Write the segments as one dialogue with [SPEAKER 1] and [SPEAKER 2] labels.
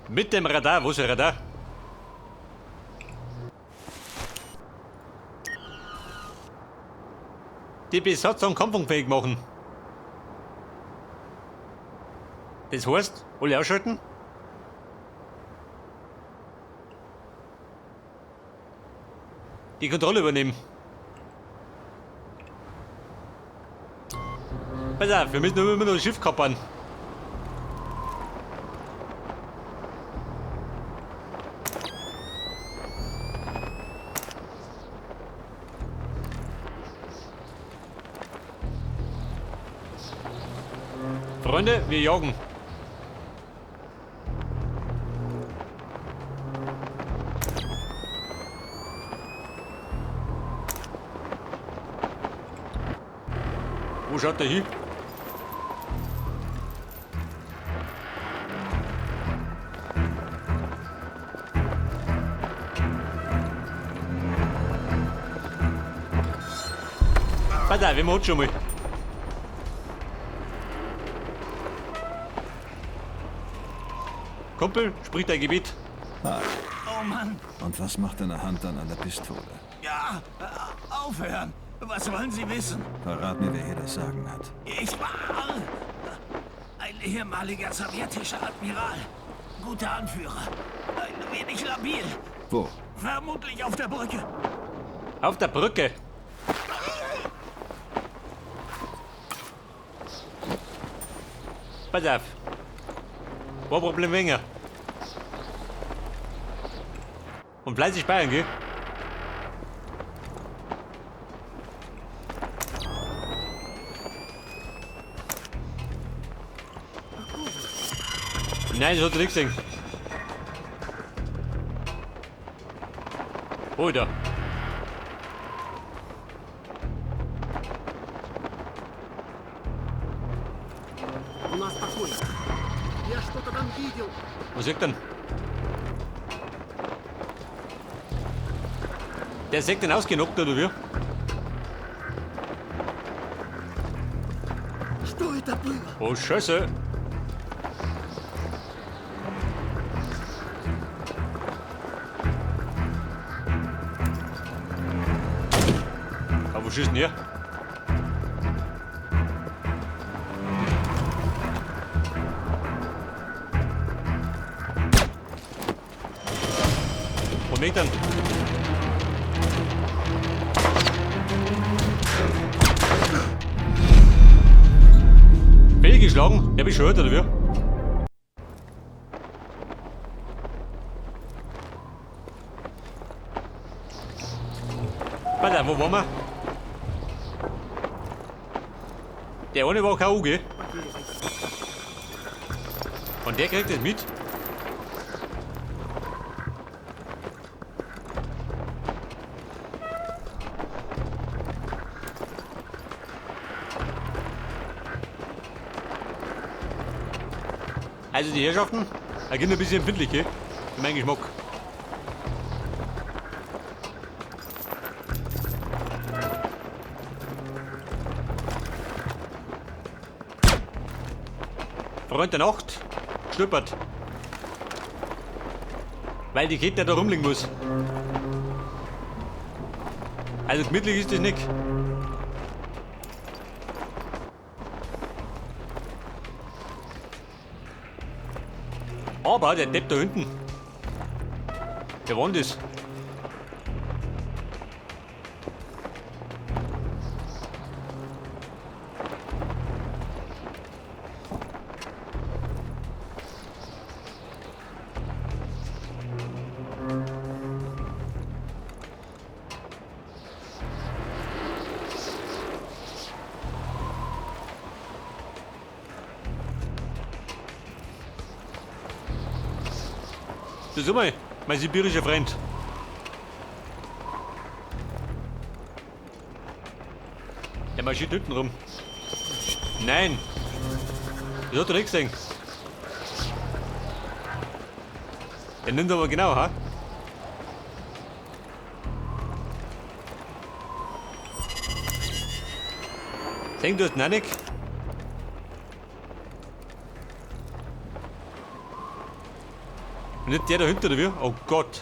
[SPEAKER 1] Mit dem Radar, wo ist der Radar? Die Besatzung kampfunfähig machen. Das heißt, alle ausschalten? Die Kontrolle übernehmen. Pass auf, wir müssen immer noch das Schiff kapern. Freunde, wir jagen. Wo schaut der hin? Pass auf, wir machen schon mal. Kumpel, sprich dein Gebet.
[SPEAKER 2] Ah.
[SPEAKER 3] Oh Mann.
[SPEAKER 2] Und was macht deine Hand dann an der Pistole?
[SPEAKER 3] Ja, aufhören. Was wollen Sie wissen?
[SPEAKER 2] Verrat mir, wer hier das Sagen hat.
[SPEAKER 3] Ich war ein ehemaliger sowjetischer Admiral. Guter Anführer. Ein wenig labil.
[SPEAKER 2] Wo?
[SPEAKER 3] Vermutlich auf der Brücke.
[SPEAKER 1] Auf der Brücke? Pass auf. War Problem weniger. Und fleißig speichern, gell? Nein, das hat er nicht gesehen. Oh, da.
[SPEAKER 4] У нас покой. Я что-то там видел.
[SPEAKER 1] Was sagt denn? Der sagt den ausgenockt, oder wie?
[SPEAKER 4] Что это было?
[SPEAKER 1] Oh, Scheiße. Aber wo schießt denn hier? Wo Metern? Fehlgeschlagen? Der bescheuert, oder wie? Warte, wo waren wir? Der eine war K.O., gell? Und der kriegt das mit? Also die Herrschaften, da gehen ein bisschen empfindlich, gell? Für meinen Geschmack. Freund der Nacht, stolpert. Weil die Kette da rumliegen muss. Also gemütlich ist das nicht. Aber der Depp da hinten, der war denn das? Das ist mal mein sibirischer Freund. Der marschiert hinten rum. Nein! Das hat er nicht gesehen. Der nimmt aber genau, ha? Sehen du das nicht? Und nicht der da hinter, oder wie? Oh Gott.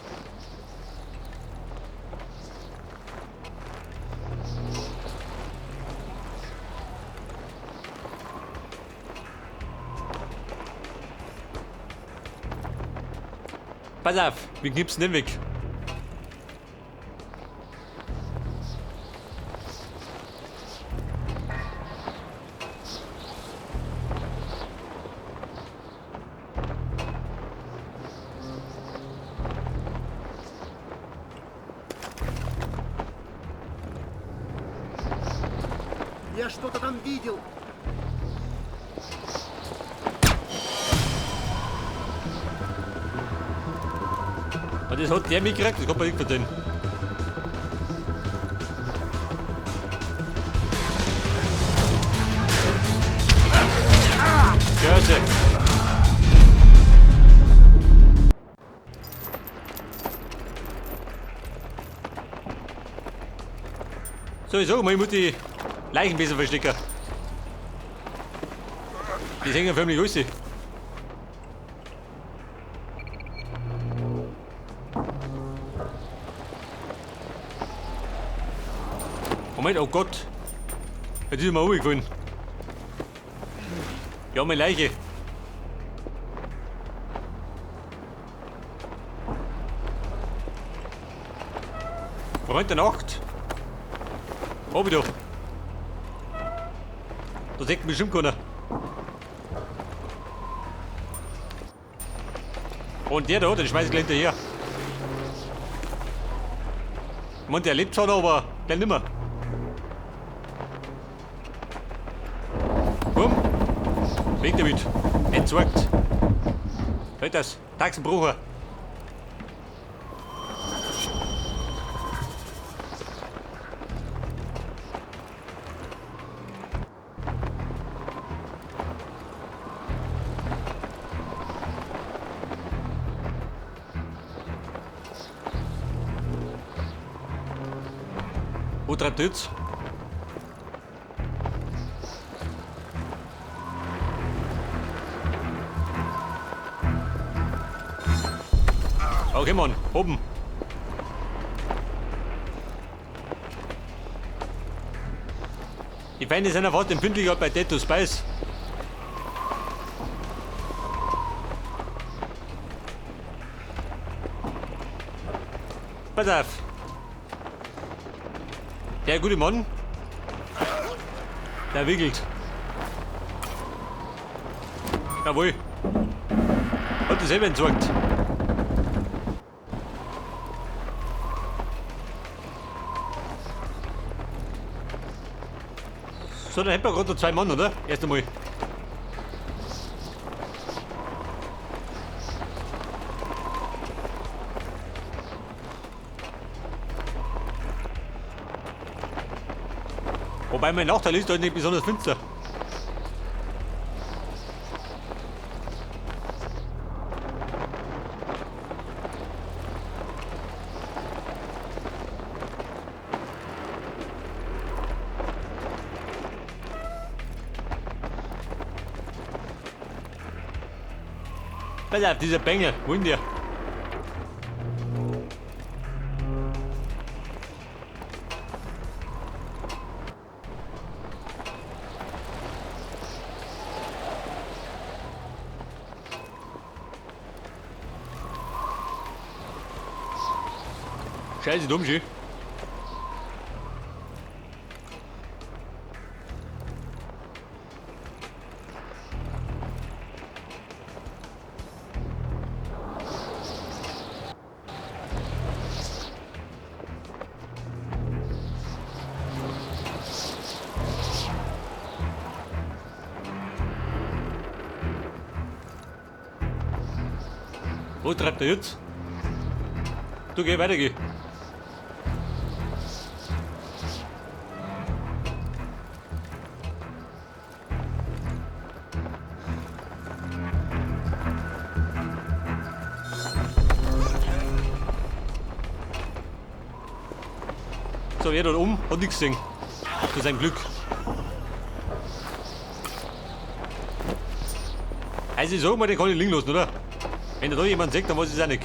[SPEAKER 1] Pass auf, wir knipsen den weg.
[SPEAKER 4] Я что-то там видел.
[SPEAKER 1] Und das hat der mitgekriegt, das kann man nicht verstehen. Scheiße. So, ich sag mal, ich muss die Leichen besser verstecken. Die sehen ja förmlich raus. Moment, oh Gott. Jetzt ist mir runtergefallen. Ja, meine Leiche. Freund der Nacht. Hab ich da. Da sieht mich bestimmt keiner. Und der da, den schmeiß ich gleich hinterher. Ich mein, der lebt zwar noch, aber der nimmer. Komm. Weg damit. Entsorgt. Halt das. Taxenbrucher. Wo treibt er jetzt? Okay, Mann, oben. Die Feinde sind ja fast empfindlicher bei Dead to Spice. Pass auf. Der gute Mann, der wickelt. Jawohl. Hat das selber entsorgt. So, dann hätten wir gerade noch zwei Mann, oder? Erst einmal. Wobei mein Nachteil ist, da ist nicht besonders finster. Pass auf, dieser Bengel, wo ist der? Scheiße, dumm, schön. Wo treibt er jetzt? Du geh weiter, geh. So, er dort oben hat nichts gesehen. Zu seinem Glück. Also ich sag mal, den kann ich liegen lassen, oder? Wenn da jemand sieht, dann weiß ich es auch nicht.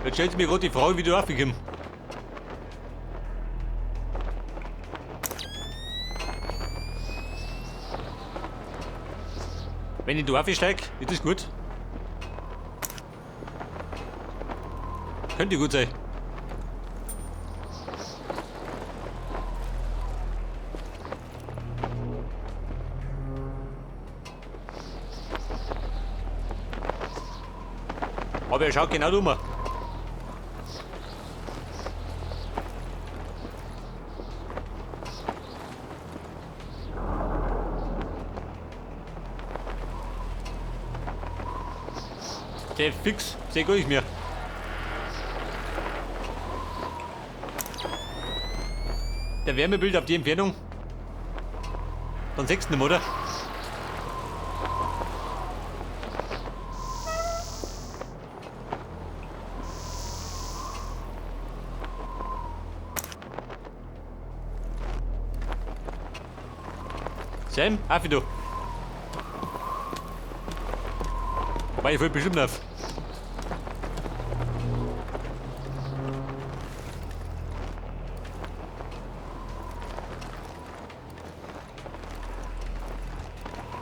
[SPEAKER 1] Jetzt stellt sich mir gerade die Frage, wie du raufgekommen. Wenn ich da aufsteige, ist das gut? Könnte gut sein. Aber er schaut genau dumm. Der fix, sehr gut ich mir. Der Wärmebild auf die Entfernung. Dann sechsten nicht, oder? Sam, auf du. Wobei, ich fällt bestimmt auf.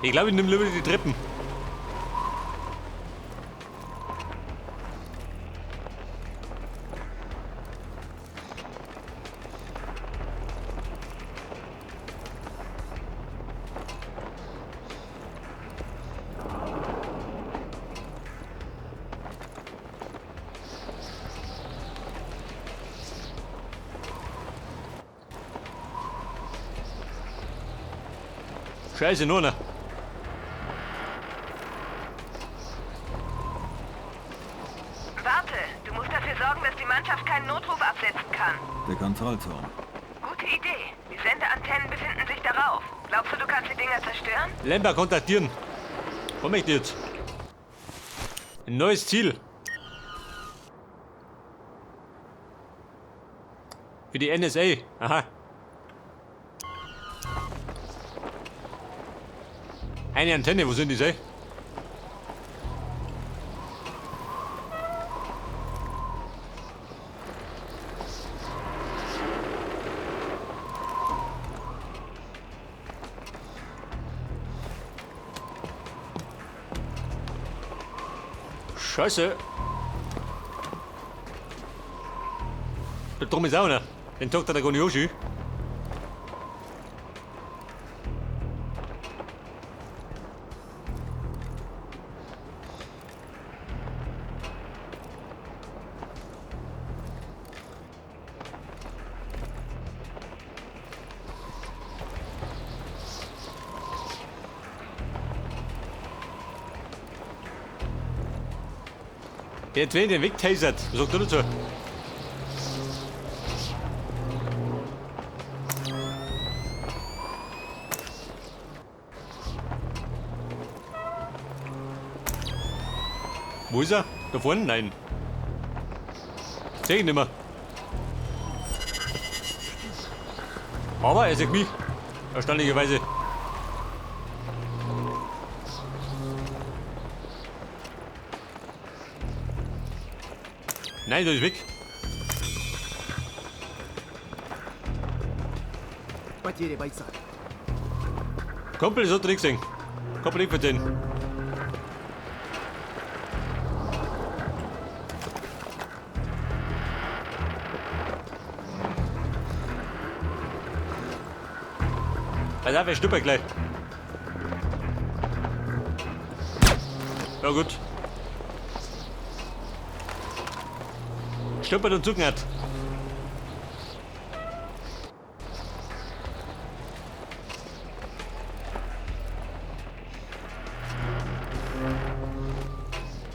[SPEAKER 1] Ich glaube, ich nehme lieber die Treppen. Scheiße, nur noch.
[SPEAKER 5] Warte, du musst dafür sorgen, dass die Mannschaft keinen Notruf absetzen kann.
[SPEAKER 2] Der Kontrollturm.
[SPEAKER 5] Gute Idee. Die Sendeantennen befinden sich darauf. Glaubst du, du kannst die Dinger zerstören?
[SPEAKER 1] Lemba kontaktieren. Komm ich jetzt. Ein neues Ziel. Für die NSA. Aha. Eine Antenne, wo sind die, ey? Scheiße. Da drum ist auch einer. Den taugt der gar nicht an. Der Twin, den wegtasert. Was sagt er dazu? Wo ist er? Da vorne? Nein. Seh ich nicht mehr. Aber er sieht mich. Erstaunlicherweise. Nein, der ist weg.
[SPEAKER 4] Потеря бойца.
[SPEAKER 1] Kumpel ist unterwegs gesehen. Kumpel nicht verstehen. Pass auf, er schnuppert gleich. Ja gut. Schnuppert und zucken hat.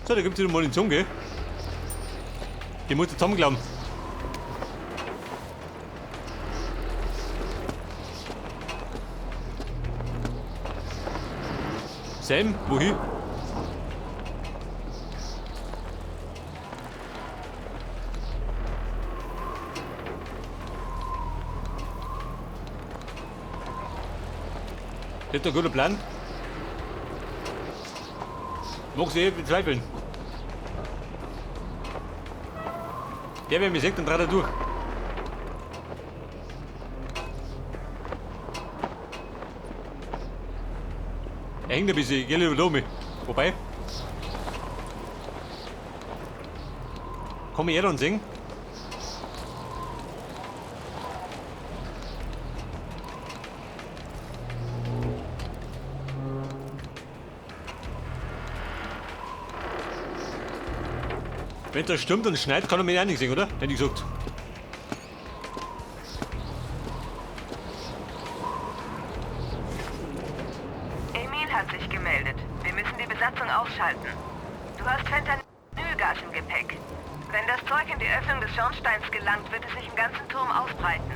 [SPEAKER 1] So, da gibt's wieder Munition, gell? Die muss ich zusammenklappen. Sam, wohin? Das ist ein guter Plan. Mag sich eh bezweifeln. Der, wer mich sieht, dann dreht er durch. Er hängt ein bisschen, ich geh lieber da mit. Wobei. Kann mich er dann sehen? Wenn das stimmt und schneit, kann er mich auch nicht sehen, oder? Hätte ich gesagt.
[SPEAKER 5] Emil hat sich gemeldet. Wir müssen die Besatzung ausschalten. Du hast Fentanylgas im Gepäck. Wenn das Zeug in die Öffnung des Schornsteins gelangt, wird es sich im ganzen Turm ausbreiten.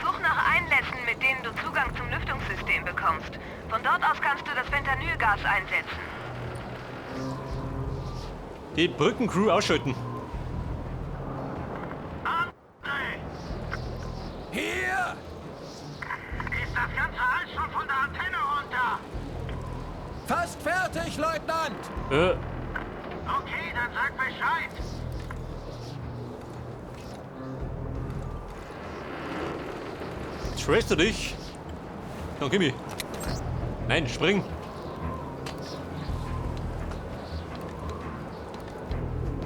[SPEAKER 5] Such nach Einlässen, mit denen du Zugang zum Lüftungssystem bekommst. Von dort aus kannst du das Fentanylgas einsetzen.
[SPEAKER 1] Die Brückencrew ausschalten.
[SPEAKER 4] André!
[SPEAKER 3] Hier!
[SPEAKER 4] Ist das ganze Eis schon von der Antenne runter?
[SPEAKER 3] Fast fertig, Leutnant!
[SPEAKER 4] Okay, dann sag Bescheid.
[SPEAKER 1] Schwester dich. Dann gib mir. Nein, spring.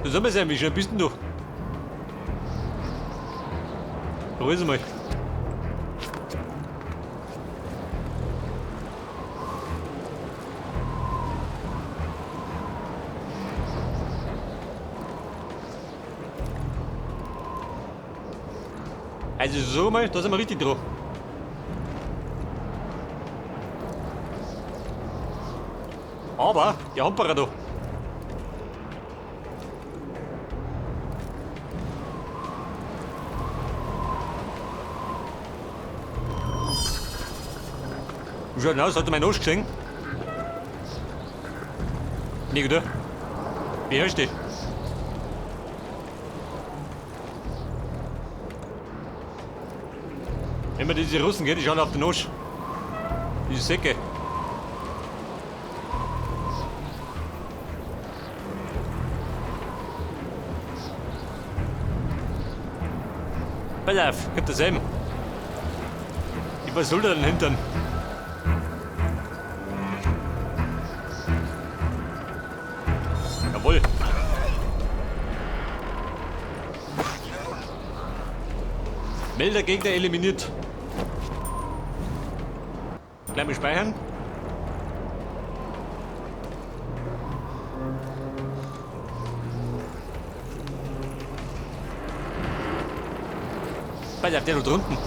[SPEAKER 1] Du soll mal sein, wie schnell bist denn du? Probier's mal. Also so mal, da sind wir richtig drauf. Aber der Hamperer da. Wie schaut denn aus? Hat er meinen Arsch gesehen? Nee, oder? Wie hörst du? Wenn man diese Russen geht, die schauen auf den Arsch. Diese Säcke. Pass auf, gib das eben. Ich was soll da denn hintern? Jawohl. Melder Gegner eliminiert. Gleich mal speichern. Pass auf, der da drunten.